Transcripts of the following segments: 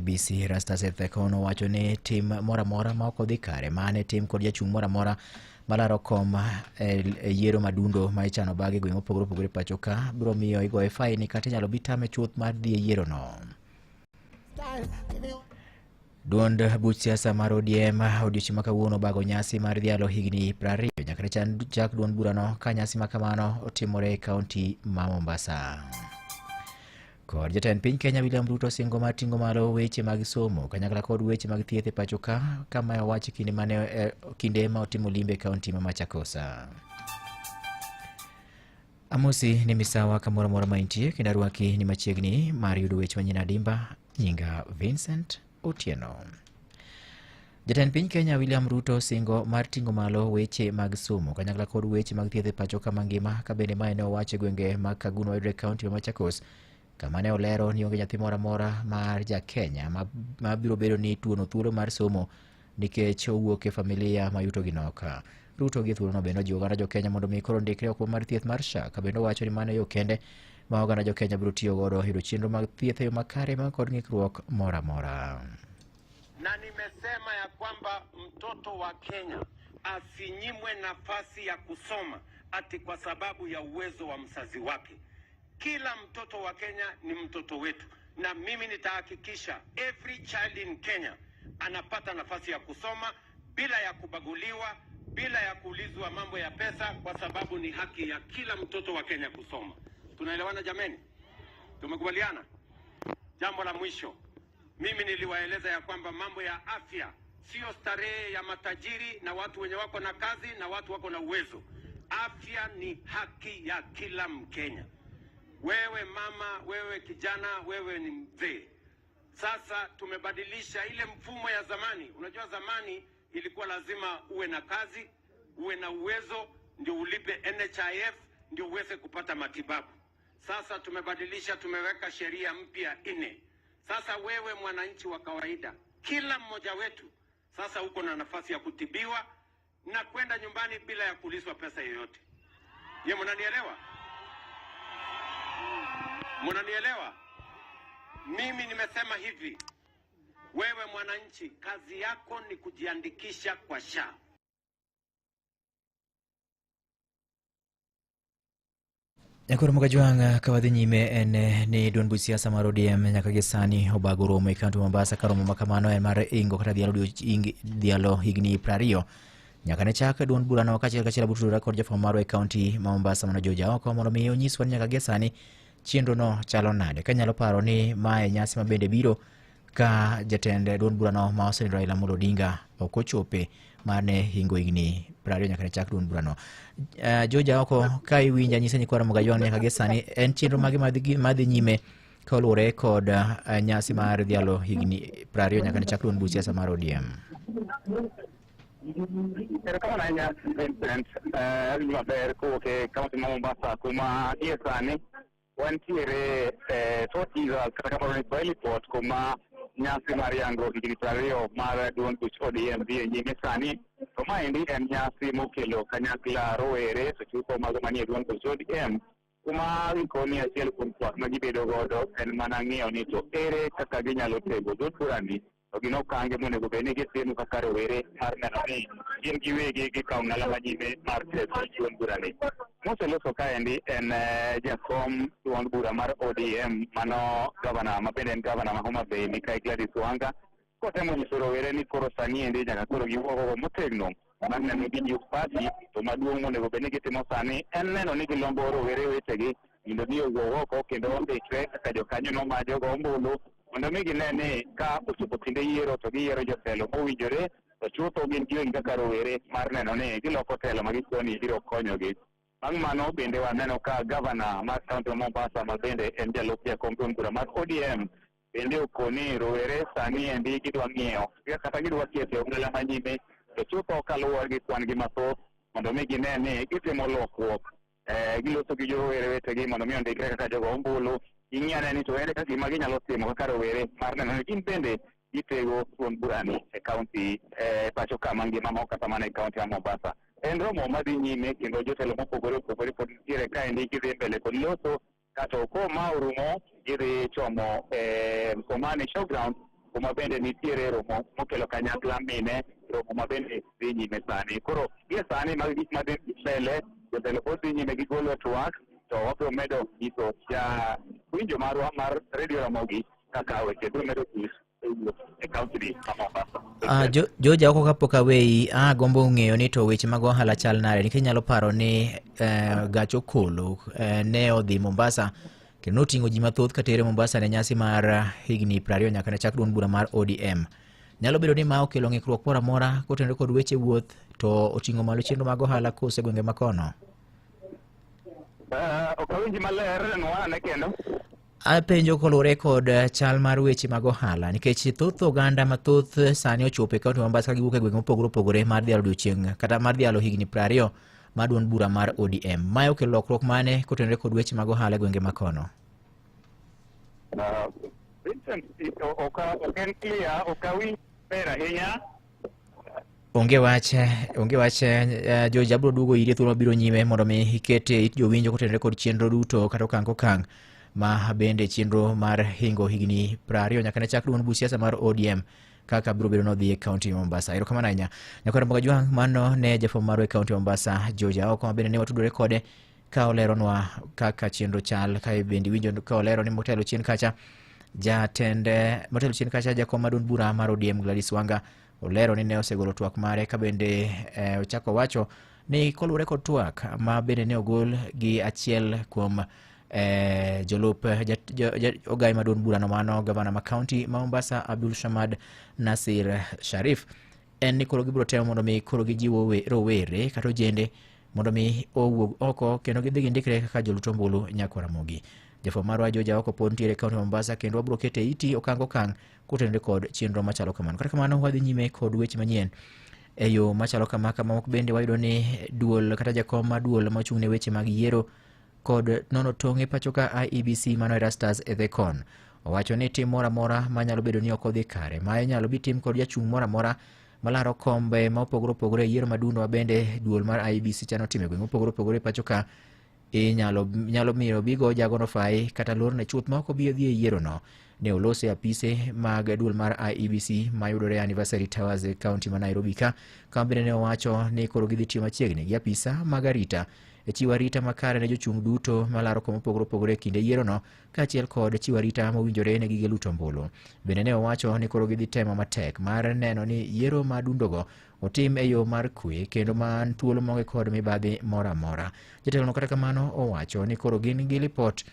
IEBC Erastus Ethekon owacho ni tim moro amora ma ok odhi kare mane tim kod jachung' moro amora malaro kom e yiero madundo ma ichano bag e gwenge mopogore opogore pacho ka biro miyo igoye faini kata inyalo bi tame chuth mar dhi e yierono. Duond buch siasa mar ODM odiochieng' ma kawuono obago nyasi mar dhialo higni 20 nyaka ne chak duond burano ka nyasi ma kamano otimore e kaunti ma Mombasa. Kod jatend piny Kenya William Ruto singo mar ting'o malo weche mag somo kanyakla kod weche mag thieth e pacho ka kama owacho kinde mane kinde ma otimo limbe e kaunti ma Machakos. Amosi ni misawa kamoro amora ma intie kendo arwaki ni machiegni mar yudo weche manyien adimba. Nyinga Vincent Otieno. Jatend piny Kenya William Ruto singo mar ting'o malo weche mag somo kanyakla kod weche mag thieth e pacho ka mangima ka bende mae ne owacho e gwenge mag Kaguno mayudore e kaunti ma Machakos kama ne olero ni onge nyathi moro amora mar ja Kenya ma biro bedo ni tuono thuolo mar somo nikech owuok e familia ma yutogi nok. Ruto gi thuolono bende ojiwo oganda jo Kenya mondo mi koro ndikre oko mar thieth mar SHA ka bende owacho ni mano e yo kende ma oganda jo Kenya biro tiyo godo yudo chenro mag thieth e yo makare ma kod ng'ikruok moro amora. Na nimesema ya kwamba mtoto wa Kenya asinyimwe nafasi ya kusoma ati kwa sababu ya uwezo wa mzazi wake. Kila mtoto wa Kenya ni mtoto wetu, na mimi nitahakikisha every child in Kenya anapata nafasi ya kusoma bila ya kubaguliwa, bila ya kuulizwa mambo ya pesa, kwa sababu ni haki ya kila mtoto wa Kenya kusoma. Tunaelewana jameni? Tumekubaliana? Jambo la mwisho, mimi niliwaeleza ya kwamba mambo ya afya sio starehe ya matajiri na watu wenye wako na kazi na watu wako na uwezo. Afya ni haki ya kila Mkenya. Wewe mama, wewe kijana, wewe ni mzee. Sasa tumebadilisha ile mfumo ya zamani. Unajua zamani ilikuwa lazima uwe na kazi, uwe na uwezo ndio ulipe NHIF ndio uweze kupata matibabu. Sasa tumebadilisha, tumeweka sheria mpya nne. Sasa wewe mwananchi wa kawaida, kila mmoja wetu sasa uko na nafasi ya kutibiwa na kwenda nyumbani bila ya kuulizwa pesa yoyote. Ye, mnanielewa? Mnanielewa? Mimi nimesema hivi, wewe mwananchi, kazi yako ni kujiandikisha kwa SHA. Nyakoro Mokajwang' ka wadhi nyime en ni duond buch siasa mar ODM nyaka gi sani obago romo e kaunti ma Mombasa ka romo ma kamano en mar ingo kata dhialo dhialo higni 20 nyaka ne chak duond burano kaachiel kachiel butudore kod jafwambo marwa e kaunti ma Mombasa mano George Aoko mondo mi onyiswa ni nyaka gi sani chenrono chalo nade ka nyalo paro ni mae nyasi ma bende biro ka jatend duond burano ma osenindo Raila Amolo Odinga ok ochope mar ne hingo higni 20 nyaka ne chak duond burano. George Aoko, ka iwinja nyise nyikwa Ramogi Ajwang' nyaka gi sani en chenro mage madhi nyime kaluwore kod nyasi mar dhialo higni 20 nyaka ne chak duond buch siasa mar ODM? Erokamano ahinya Vincent. Awinjo maber kowuok e kaunti ma Mombasa kuma gie sani wantiere e Fort Jesus kata kamano ni Swahili Port kuma nyasi mar yango higni 20 mar duond buch ODM dhi e nyime sani. To maendi en nyasi mokelo kanyakla rowere to chutho mago manie duond buch ODM kuma gikoni achiel kuom twak ma gibedo godo en mana ng'iyo ni to ere kaka ginyalo tego duond burani to gin okange monego bed ni gitimo kaka rowere mar neno ni gin giwegi gikawo ng'ala manyime mar tego duond burani. Moseloso kaendi en jakom duond bura mar ODM mano gavana ma bende en gavana ma Homa Bay Mikai Gladys Wanga kotemo nyiso rowere ni koro sani endi nyaka koro giwuog oko motegno mar neno gi youth party to maduong' monego bed ni gitimo sani en neno ni gilombo rowere wetegi mondo mi owuog oko kendo ondikre kaka jokanyono ma jogo ombulu mondo mi gine ni ka ochopo kinde yiero to giyiero jotelo mowinjore to chutho gin giwegi kaka rowere mar neno ni giloko telo ma gikoni biro konyogi. Bang' mano bende waneno ka gavana mar kaunti ma Mombasa ma bende en jalup jakom duond bura mar ODM bende okoni rowere sani endi gidwa ng'iewo kata gidwa keto e ong'ala manyime to chutho kaluwore gi kwan gi mathoth mondo mi gine ni gitimo lokruok giloso gi jowere wetegi mondo mi ondikre kaka jogo ombulu ging'i ane ni to ere kaka gima ginyalo timo kaka rowere mar neno ni gin bende gitego duond burani e kaunti pacho ka mangima ma ok kata mana e kaunti ma Mombasa. En romo madhi nyime kendo jotelo mopogore opogore pod nitiere kaendi gidhi mbele kod loso kato ko ma orumo gidhi chomo e Mkomani Showground Kuma bende nitiere romo mokelo kanyakla mine, romo ma bende dhi nyime sani. Koro gie sani mag gik madhi mbele, jotelo pod dhi nyime gi golo twak, to wabiro medo nyiso ja winjo marwa mar Radio Ramogi kaka weche biro medo tich e kaunti ma Mombasa. Joja oko kapok aweyi, agombo ng'eyo ni to weche mag ohala chal nade, nikech inyalo paro ni gach okolo ne odhi Mombasa kendo noting'o ji mathoth katere Mombasa ne nyasi mar higni 20 nyaka ne chak duond bura mar ODM. Nyalo bedo ni ma okelo ng'ikruok moro amora kotenore kod weche wuoth to oting'o malo chenro mag ohala kose gwenge makono? Ok awinji maler, nwa kendo. Apenjo koluwore kod chal mar weche mag ohala, nikech thoth oganda mathoth sani ochopo e kaunti ma Mombasa ka giwuok e gwenge mopogore opogore mar dhialo odiochieng' kata mar dhialo higni 20 mar duond bura mar ODM. Mae okelo lokruok mane kotenore kod weche mag ohala e gwenge makono? Vincent, ok en clear, ok awinj maber ahinya. Onge wach, onge wach. George, abiro duogo iri e thuolo mabiro nyime mondo mi iket e it jowinjo kotenore kod chenro duto kata okang' kokang' ma bende chenro mar hingo higni 20 nyaka ne chak duond buch siasa mar ODM kaka biro bedo nodhi e kaunti ma Mombasa. Erokamano ahinya. Nyakwar Mboga Jwang', mano ne jafwambo marwa e kaunti ma Mombasa, George Aoko, ma bende ne watudore kode ka oleronwa kaka chenro chal. Ka bende iwinjo ka olero ni motelo chien kacha jatend motelo chien kacha jakom mar duond bura mar ODM Gladys Wanga olero ni ne osegolo twak mare, ka bende ochako wacho ni koluwore kod twak ma bende ne ogol gi achiel kuom jolup ogai ma duond burano, mano gavana ma kaunti ma Mombasa Abdul Shamad Nasir Sharif, en ni koro gibiro temo mondo mi koro gijiwo rowere kata ojende mondo mi owuog oko kendo gidhi gindikre kaka jolut ombulu nyaka Ramogi. Jafwambo marwa George Aoko pod nitiere e kaunti ma Mombasa kendo wabiro keto e iti okang' okang' kotenore kod chenro machalo kamano. Kata kamano, wadhi nyime kod weche manyien e yo machalo kama. Kama moko bende wayudo ni duol kata jakom mar duol mochung' ne weche mag yiero kod nono tong' e pacho ka IEBC, mano Erastus Ethekon, owacho ni tim moro amora manyalo bedo ni ok odhi kare ma inyalo bi tim kod jachung' moro amora malaro kombe ma opogore opogore e yiero madundo ma bende duol mar IEBC chano timo e gwenge mopogore opogore e pacho ka inyalo nyalo miyo bigo jagono fai kata lorne chuth ma ok obi odhi e yiero no. Ne olose apise mag duol mar IEBC mayudore Anniversary Towers e kaunti ma Nairobi ka kama bende ne owacho ni koro gidhi tiyo machiegni gi apisa mag arita e chiwo arita makare ne jochung' duto malaro kom mopogore opogore e kinde yierono, kaachiel kod chiwo arita mowinjore ne gige luto ombulu. Bende ne owacho ni koro gidhi temo matek mar neno ni yiero madundogo otim e yo mar kwe kendo man thuolo maonge kod mibadhi moro amora. Jatelono kata kamano owacho ni koro gin gi lipot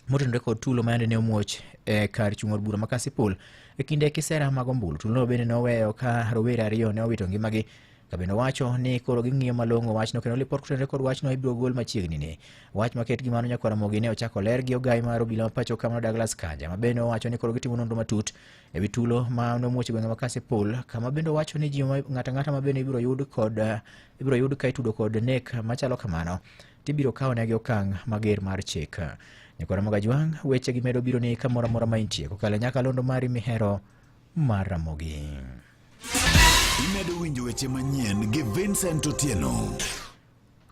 motenore kod tulo ma yande ne omuoch e kar chung' od bura ma Kasipul e kinde kisera mag ombulu. Tulono bende noweyo ka rowere ariyo ne owito ngimagi. Ka bende owacho ni koro ging'iyo malong'o wachno kendo lipot kotenore kod wachno ibiro gol machiegni ni. Wach maket gi mano nyakwar Ramogi ne ochako ler gi ogai mar obila ma pacho ka mano Douglas Kanja, ma bende owacho ni koro gitimo nonro matut e wi tulo ma nomuoch e gwenge ma Kasipul, kama bende owacho ni ji ng'ato ang'ata ma bende ibiro yud kod ibiro yud ka itudo kod nek machalo kamano tibiro kawo negi okang' mager mar chik. Nyakwar Ramogi Ajwang', weche gi medo biro ni kamoro amora ma intie kokalo nyaka londo mari mihero mar Ramogi. Imedo winjo weche manyien gi Vincent Otieno.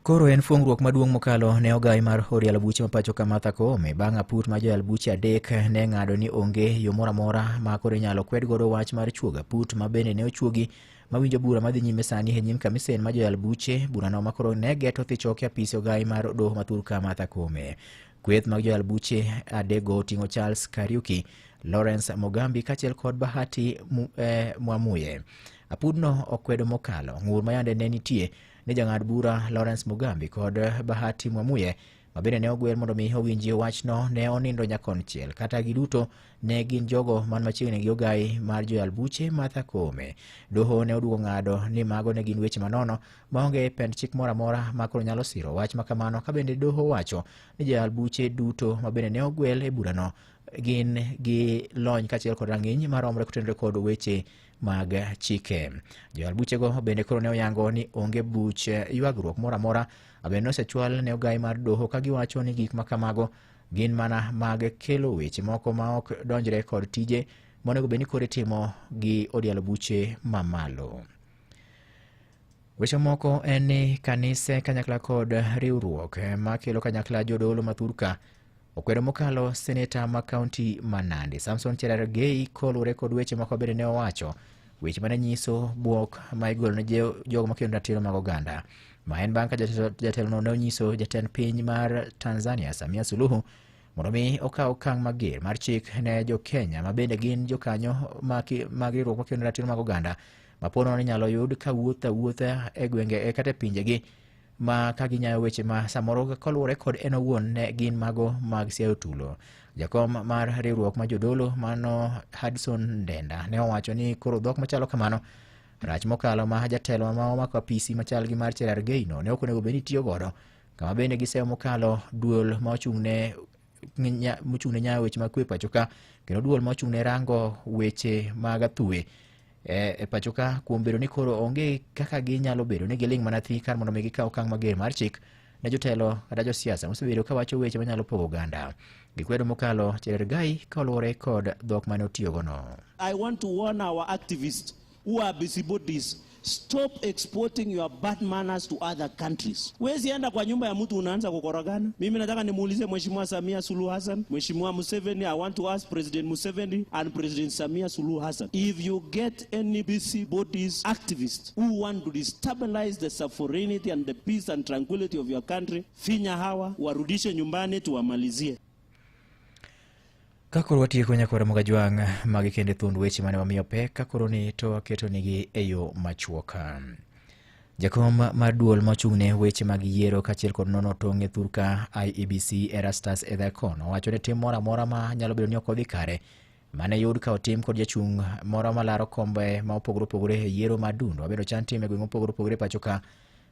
Koro en fuong'ruok maduong' mokalo ne ogai mar od yalo buche ma pacho ka Martha Koome bang' aput ma joyal buche adek ne ng'ado ni onge yo moro amora ma koro inyalo kwed godo wach mar chuogo aput ma bende ne ochuogi mawinjo bura madhi nyime sani e nyim kamisen ma joyal buche. Burano ma koro ne geto thichoke apise ogai mar doho mathur ka Martha Koome. Kweth mag joyal buche adekgo oting'o Charles Kariuki, Lawrence Mogambi kaachiel kod Bahati Mwamuye. Apudno okwedo mokalo ng'ur ma yande ne nitie ni jang'ad bura Lawrence Mugambi kod Bahati Mwamuye ma bende ne ogwel mondo mi owinji wachno ne onindo nyakonchiel, kata giduto ne gin jogo man machiegni gi ogai mar joyal buche Martha Koome. Doho ne oduogo ng'ado ni mago ne gin weche manono maonge pend chik moro amora ma koro nyalo siro wach ma kamano, ka bende doho wacho ni joyal buche duto ma bende ne ogwel e burano gin gi lony kaachiel kod rang'iny maromre kotenore kod weche mag chike. Joyal buchego bende koro ne oyango ni onge buch ywagruok moro amora bende nosechwal ne ogai mar doho, ka giwacho ni gik ma kamago gin mana mag kelo weche moko ma ok donjre kod tije monego bed ni koro itimo gi od yalo buche mamalo. Weche moko en ni kanise kanyakla kod riwruok makelo kanyakla jodolo ma thurka Okwedo mokalo seneta ma kaunti ma Nandi Samson Cherargei koluwore kod weche moko bende ne owacho weche mane nyiso bwok ma igolo ne jogo makedo ratiro mag oganda ma en bang' ka jatelono ne onyiso jatend piny mar Tanzania Samia Suluhu mondo mi okaw okang' mager mar chik ne jo Kenya ma bende gin jokanyo mag riwruok makedo ratiro mag oganda ma po nono inyalo yud ka wuotho awuotha e gwenge kata e pinjegi ma ka ginyayo weche ma samoro koluwore kod en owuon ne gin mago mag siayo tulo. Jakom mar riwruok ma jodolo mano Hudson Ndenda ne owacho ni koro dhok machalo kamano rach mokalo ma jatelo ma omako apisi machal gi mar Cherargei no ne ok onego bed ni tiyo godo kama bende giseyo mokalo duol ma ochung'ne mochung'ne nyayo weche mag kwe pacho ka kendo duol ma ochung'ne rango weche mag athuwe e pacho ka kuom bedo ni koro onge kaka ginyalo bedo ni giling' mana thi kar mondo mi gikaw okang' mager mar chik ne jotelo kata josiasa mosebedo kawacho weche manyalo pogo oganda. Gikwedo mokalo Cherargei kaluwore kod dhok mane otiyogono. I want to warn our activists who are busybodies, stop exporting your bad manners to other countries. Wezi enda kwa nyumba ya mtu unaanza kukorogana. Mimi nataka nimuulize Mheshimiwa Samia Suluhu Hassan, Mheshimiwa Museveni, I want to ask President Museveni and President Samia Suluhu Hassan, if you get any busybodies activists who want to destabilize the sovereignty and the peace and tranquility of your country, finya hawa, warudishe nyumbani tuwamalizie. Ka koro watieko nyakwara Mogajwang' magi kende thuond weche mane wamiyo pek ka koro ni to waketo nigi e yo machuok. Jakom mar duol mochung'ne weche mag yiero kaachiel kod nono tong' e thurka IEBC Erastus Ethekon owacho ni tim moro amora ma nyalo bedo ni ok odhi kare mane yud ka otim kod jachung' moro malaro kombe ma opogore opogore e yiero mar dundo mabende ochan tim e gweng' mopogore opogore pacho ka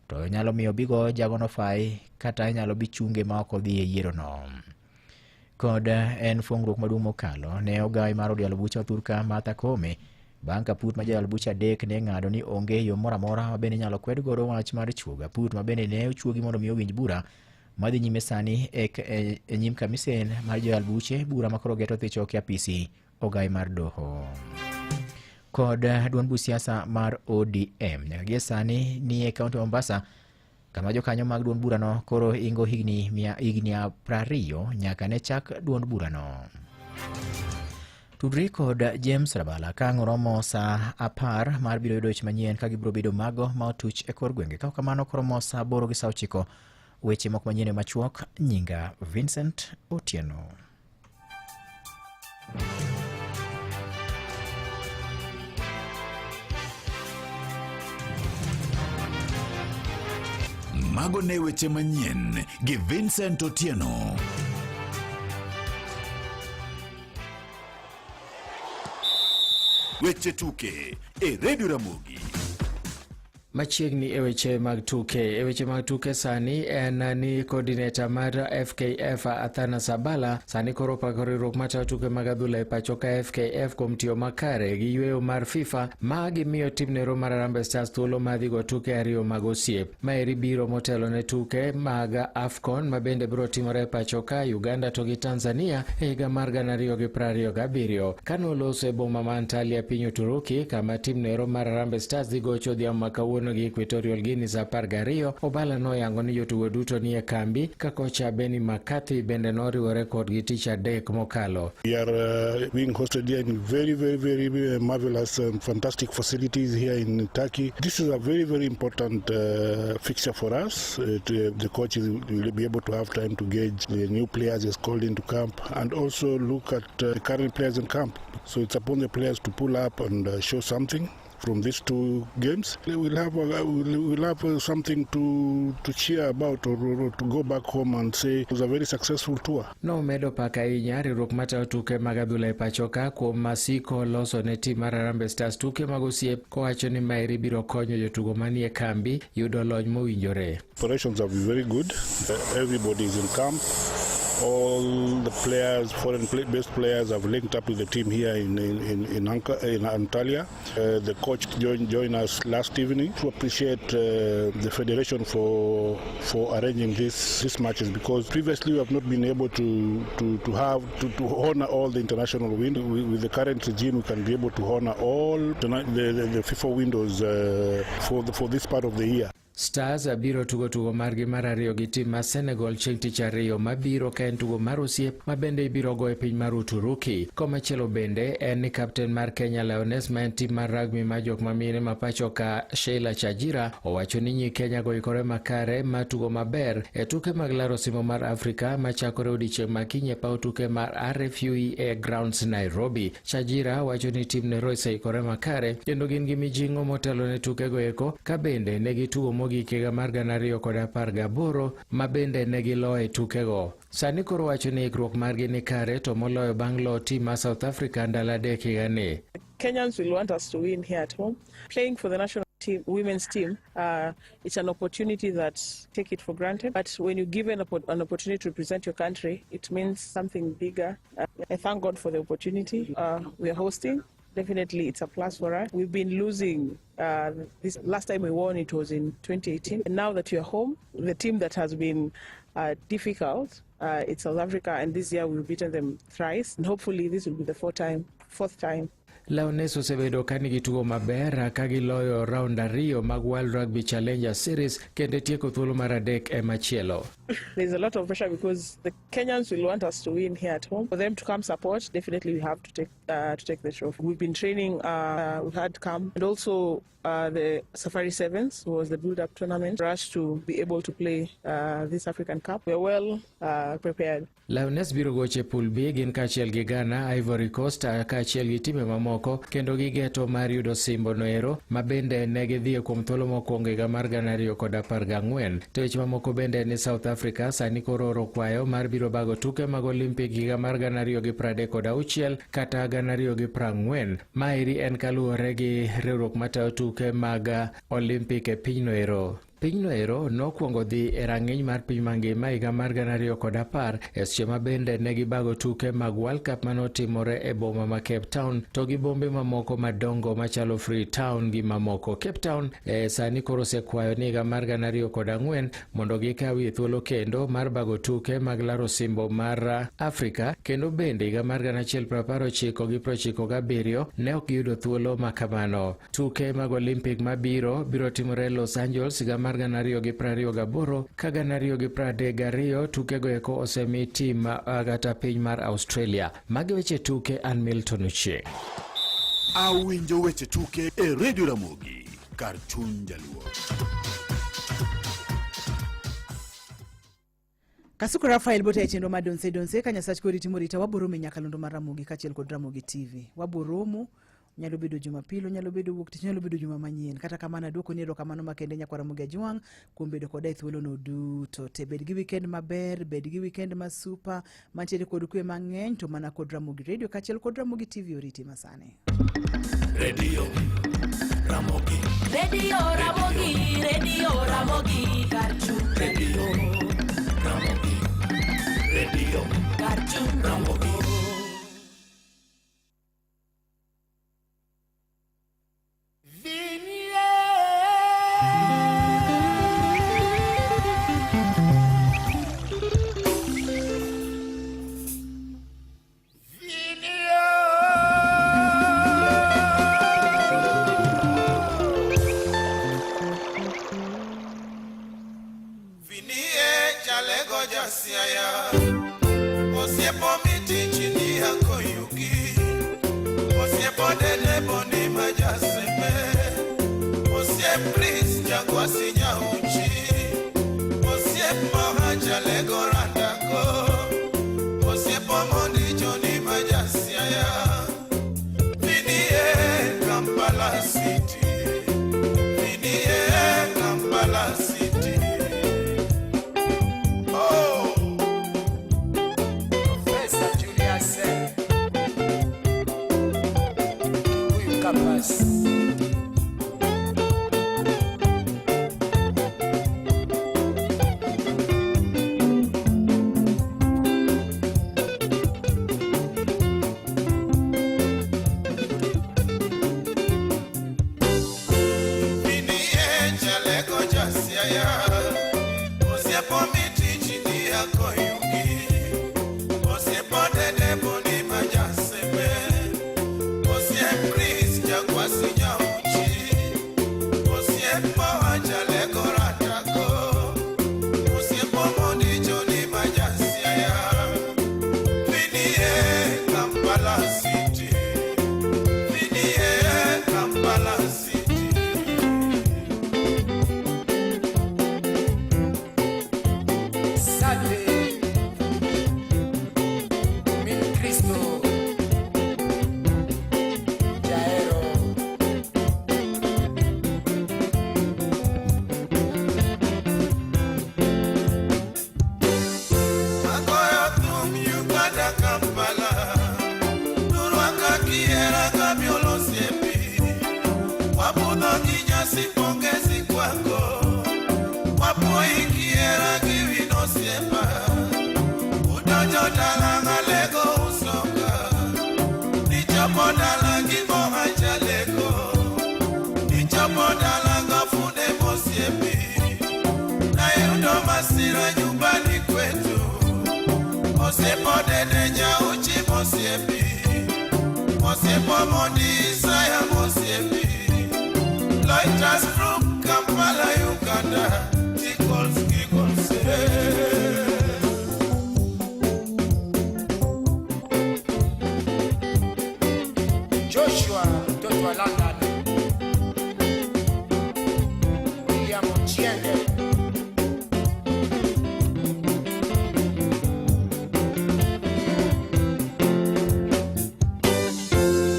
to nyalo miyo bigo jagono fai kata inyalo bi chunge ma ok odhi e yiero no. Kod en fungruok maduong' mokalo ne ogawi mar od yalo bucha thurka Martha Koome bang' ka put ma joyal bucha adek ne ng'ado ni onge yo moro amora ma bende inyalo kwed godo wach mar chuogo aput ma bende ne ochuogi mondo mi owinj bura madhi nyime sani e nyim kamisen mar joyal buche bura ma koro geto dhi choki apisi ogawi mar doho. Kod duond buch siasa mar ODM nyaka gie sani ni e kaunti ma Mombasa kama jokanyo mag duond burano koro ingo higni 20 nyaka ne chak duond burano. Tudri kod James Rabala ka ang' oromo saa 10 mar biro yudo weche manyien ka gibiro bedo mago ma otuch e kor gwenge. Ka kamano koromo saa 8 gi saa 9 weche moko manyien machuok. Nyinga Vincent Otieno. Mago ne weche manyien gi Vincent Otieno. Weche tuke e Radio Ramogi. Machiegni e weche mag tuke. E weche mag tuke sani en ni coordinator mar FKF Athana Sabala sani koro opako riwruok matayo tuke mag adhula e pacho ka FKF kuom tiyo makare gi yweyo mar FIFA ma gimiyo tim nero mar Harambee Stars thuolo mar dhi go tuke ariyo mag osiep. Maeri biro motelo ne tuke mag AFCON ma bende biro timore e pacho ka Uganda to gi Tanzania e higa mar 2027. Kane oloso e boma ma Antalya piny Uturuki kama tim nero mar Harambee Stars dhi gocho odhiambo ma kawuono gi Equatorial Guinea saa 12, Obala noyango ni jotugo duto ni e kambi ka kocha Benny McCarthy bende noriwore kodgi tich adek mokalo. We are being hosted here in very, very, very marvelous and fantastic facilities here in Turkey. This is a very, very important fixture for us. The coaches will be able to have time to gauge the new players he's called into camp and also look at the current players in camp. So it's upon the players to pull up and show something from these two games. We'll have something to cheer about or to go back home and say it was a very successful tour. Nomedo pako ahinya riwruok matayo tuke mag adhula e pacho ka kuom masiko loso ne tim mar Harambee Stars tuke mag osiep kowacho ni maeri biro konyo jotugo manie kambi yudo lony mowinjore. Operations have been very good. Everybody is in camp. All the players, foreign based players, have linked up with the team here in Antalya. The coach joined us last evening to appreciate the federation for arranging these matches, because previously we have not been able to honor all the international windows. With the current regime, we can be able to honor all the FIFA windows for this part of the year. Stars biro tugo tugo margi mar ariyo gi tim ma Senegal chieng' tich ariyo mabiro ka en tugo mar osiep ma bende ibiro go e piny mar Uturuki. Komachielo bende en ni kapten mar Kenya Lioness ma en tim mar rugby ma jok mamine ma pacho ka Sheila Chajira owacho ni nyi Kenya go ikore makare ma tugo maber e tuke mag laro simo mar Afrika machakore odiechieng' ma kiny e paw tuke mar RFUEA Grounds Nairobi. Chajira wacho ni tim nero oseikore makare kendo gin gi mijing'o motelo ne tukego eko ka bende ne gitugo mogik higa mar 2018 ma bende ne giloyo e tukego. Sani koro wacho ni ikruok margi ni kare to moloyo bang' loyo tim ma South Africa ndalo adek higani. Kenyans will want us to win here at home. Playing for the national team, women's team, it's an opportunity that take it for granted. But when you give an opportunity to represent your country, it means something bigger. I thank God for the opportunity we are hosting. Definitely, it's a plus for us. We've been losing. This last time we won, it was in 2018. And now that you're home, the team that has been difficult, it's South Africa, and this year we've beaten them thrice. And hopefully, this will be the fourth time. Lioness osebedo ka nigi tugo maber ka giloyo round ariyo mag World Rugby Challenger Series kendo tieko thuolo mar adek e machielo. There's a lot of pressure because the Kenyans will want us to win here at home. For them to come support, definitely we have to take the trophy. We've been training, we had camp, and also the Safari Sevens was the build-up tournament for us to be able to play this African Cup. We're well prepared. Lioness biro goche pool B gin kaachiel gi Ghana, Ivory Coast kaachiel gi time mamoko kendo gigeto mar yudo simbo noero ma bende ne gidhie kuom thuolo mokwongo higa mar 2014. To weche mamoko bende ni South Africa sani koro oro kwayo mar biro bago tuke mag Olympic higa mar 2036 kata 2040. Maeri en kaluwore gi riwruok matayo tuke mag Olympic e pinyno ero. Pinyno ero nokwongo dhi e rang'iny mar piny mangima higa mar 2010 e seche ma bende ne gibago tuke mag World Cup manotimore e boma ma Cape Town to gi bombe mamoko madongo machalo Freetown gi mamoko. Cape Town sani koro osekwayo ni higa mar 2004 mondo gikawie thuolo kendo mar bago tuke mag laro osimbo mar Afrika kendo bende higa mar 1997 ne ok giyudo thuolo makamano. Tuke mag Olympic mabiro biro timore Los Angeles higa mar 2028 ka 2032 tukego eko osemi tim kata piny mar Australia. Magi weche tuke, an Milton Ochieng. Awinjo weche tuke e Radio Ramogi kar chuny Jaluo. Kasuku Rafael Bota e chenro mar Donse Donse ka Nyasach kori timo rita waboromo e nyakalondo mar Ramogi kaachiel kod Ramogi TV. Waboromo, nyalo bedo Jumapil, nyalo bedo wuok tich, nyalo bedo juma manyien. Kata kamano aduoko ni erokamano makende nyakwa Ramogi Ajwang' kuom bedo koda e thuolono duto te. Bed gi weekend maber, bed gi weekend ma super, mantiere kod kwe mang'eny to mana kod Ramogi Radio kaachiel kod Ramogi TV oriti masani. Radio Ramogi. Radio Ramogi, Radio Ramogi, kar chuny. Radio Ramogi. Radio kar chuny. Ramogi. Chris Jaguasi. Osiepo dede nyauchi mosiepi, Osiepo mondi Isaya mosiepi. Loiters from Kampala, Uganda, Tickles, giggles, eh. Joshua mtoto wa London, William Ochienge,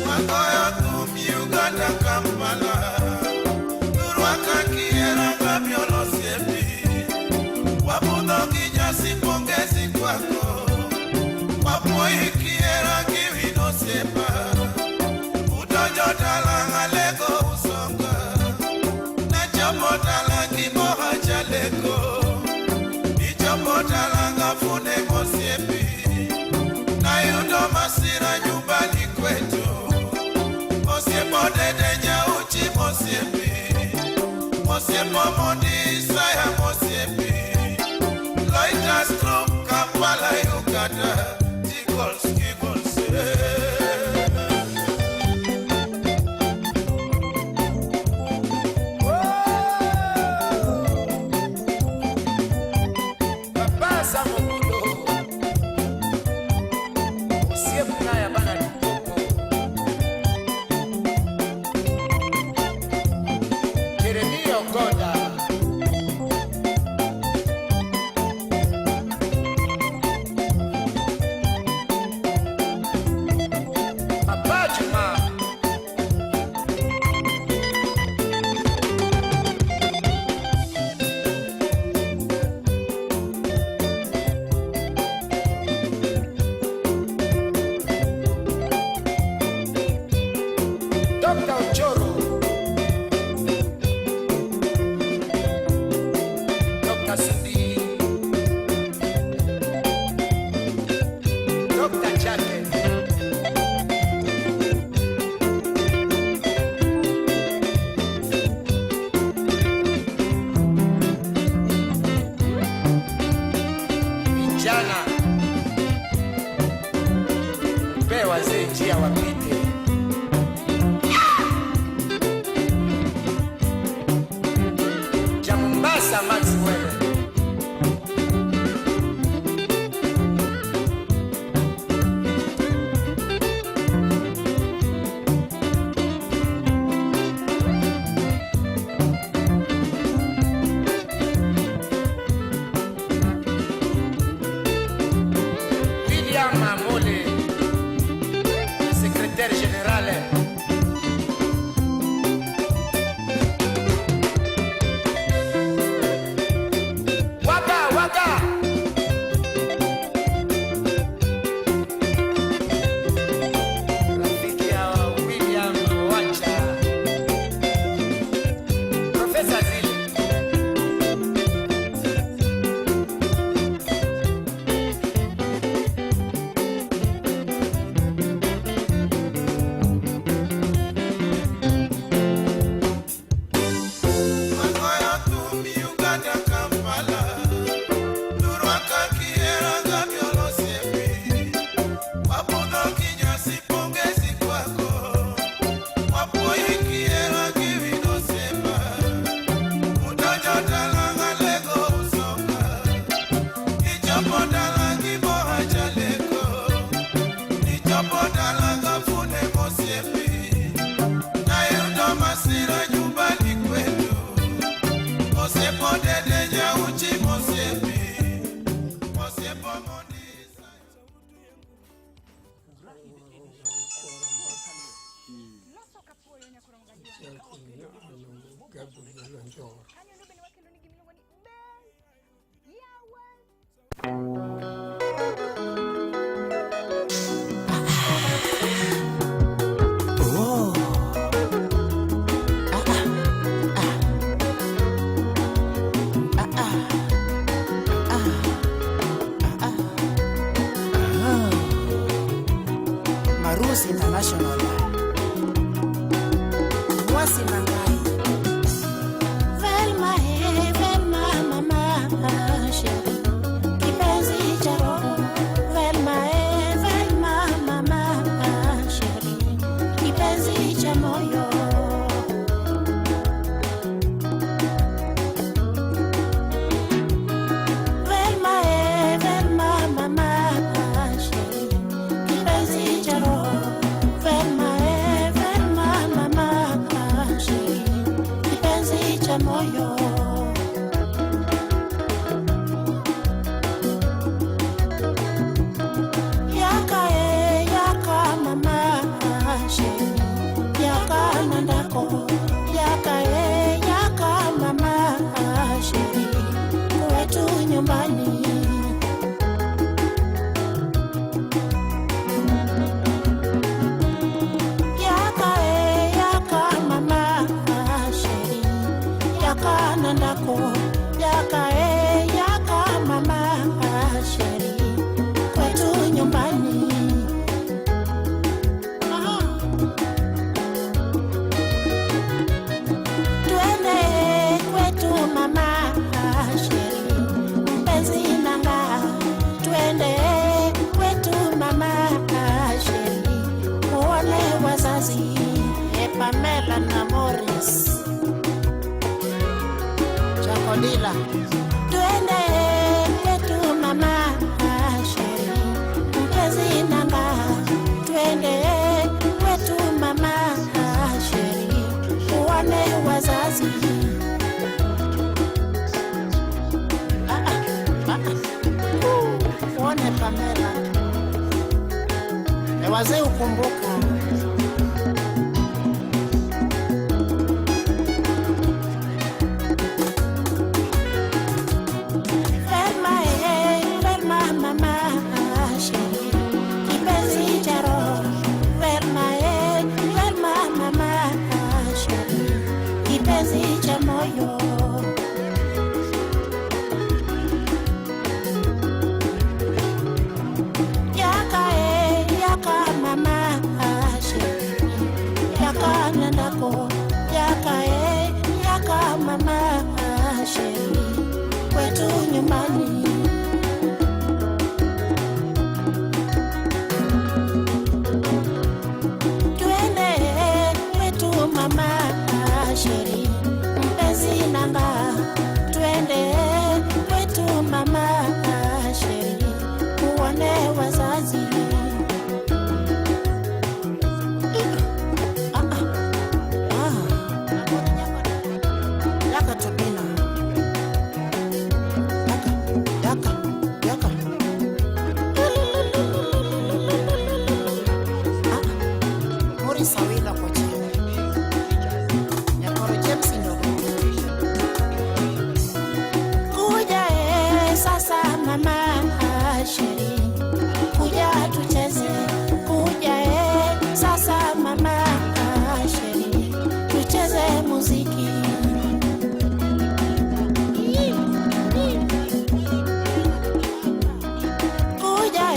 Wagoyo thum Uganda, Kampala, Rwaka kiera Gabiol osiepi, Wabudho gi nyasi pongezi kwako, Wapuoyi kiera gi wino osiepa, Udonjo dala Alego Usonga, Nachopo dala gi moha Chaleko, Ichopo dala Ngafune mosiepi, Nayudo masira nyumbani kwetu. Osiepo dede nyauchi mosiepi, Osiepo mondi Isaya mosiepi, Loiters Group Kampala Uganda, Tickles, giggles, eh. Papa Samokudo, Osiepu na ya bana Lupopo, Jeremia Ogoda, Papa Juma, Dr. Ochoro, Dr. Sudi, Dr. Chake, Vijana, pe wazee njia wapite. Cha Mombasa Maxwell. William Amole, le secrétaire général. Waka waka. Rafiki ya William Wacha. Profesa Zile. Wagoyo thum Uganda, Kampala, Rwaka kiera Gabiol osiepi, Wabudho gi nyasi pongezi kwako, Wapuoyi kiera gi wino osiepa, Udonjo dala Alego Usonga, Ichopo dala gi moha Chaleko, Ichopo dala Ngafune mosiepi, Nayudo masira nyumbani kwetu. Osiepo dede nyauchi mosiepi, Osiepo mondi Oh. Marusi International. Mwasi na ngai. Velma, eh, Velma, mama, chérie. Kipenzi cha roho. Velma, Pamela na Morris Chakodila. Twende kwetu mama Sheri, mpenzi nanga, twende kwetu mama Sheri, uone wazazi. Ah, ah, ah, ah. Uone Pamela, e wazee ukumbuka. Ferma, ferma mama chérie, kipenzi cha roho. Ferma, ferma mama chérie, kipenzi cha moyo. Yaka, yaka mama chérie, yaka nandako. Yaka, yaka mama chérie, kwetu nyumbani. Twende kwetu mama chérie, mpenzi nanga, twende kwetu mama chérie, uone wazazi. Ah, ah, ah. Yaka Tobina. Yaka, yaka, yaka. Ah, Morris Awila Kochia. Nyakoro James Ndogo. Kuja sasa mama chérie, kuja tucheze, kuja sasa mama chérie, tucheze muziki. Kuja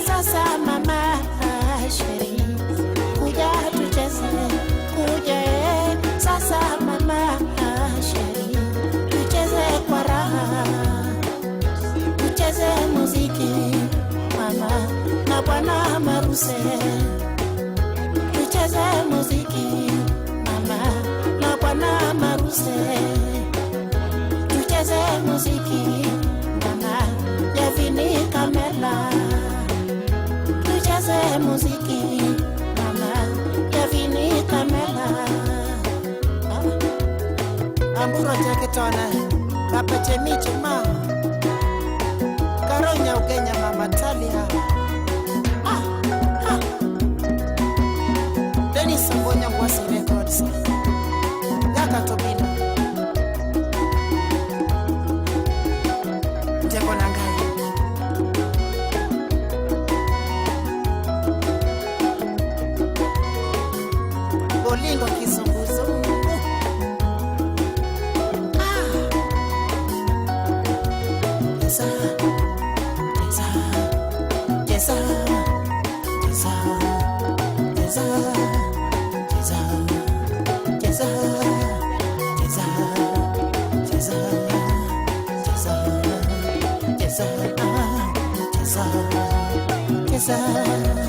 sasa mama chérie, kuja tucheze, kuja sasa mama chérie, tucheze kwa raha, tucheze muziki mama na bwana Maruse, tucheze muziki mama na bwana Maruse, tucheze muziki mama Yavini Kamela, tucheze muziki mama Yavini Kamela. Amburo Jaketona, Papa Chemiche ma Karonya Ugenya Mama Talia. Ah, ah. Dennis Ambonya Mwasi Records. Yaka Tobina. Ndeko Nangai. Bolingo kizunguzungu. Ah. Cheza, cheza, cheza, cheza, cheza, cheza, cheza, cheza, cheza, cheza, cheza, ah, cheza, cheza.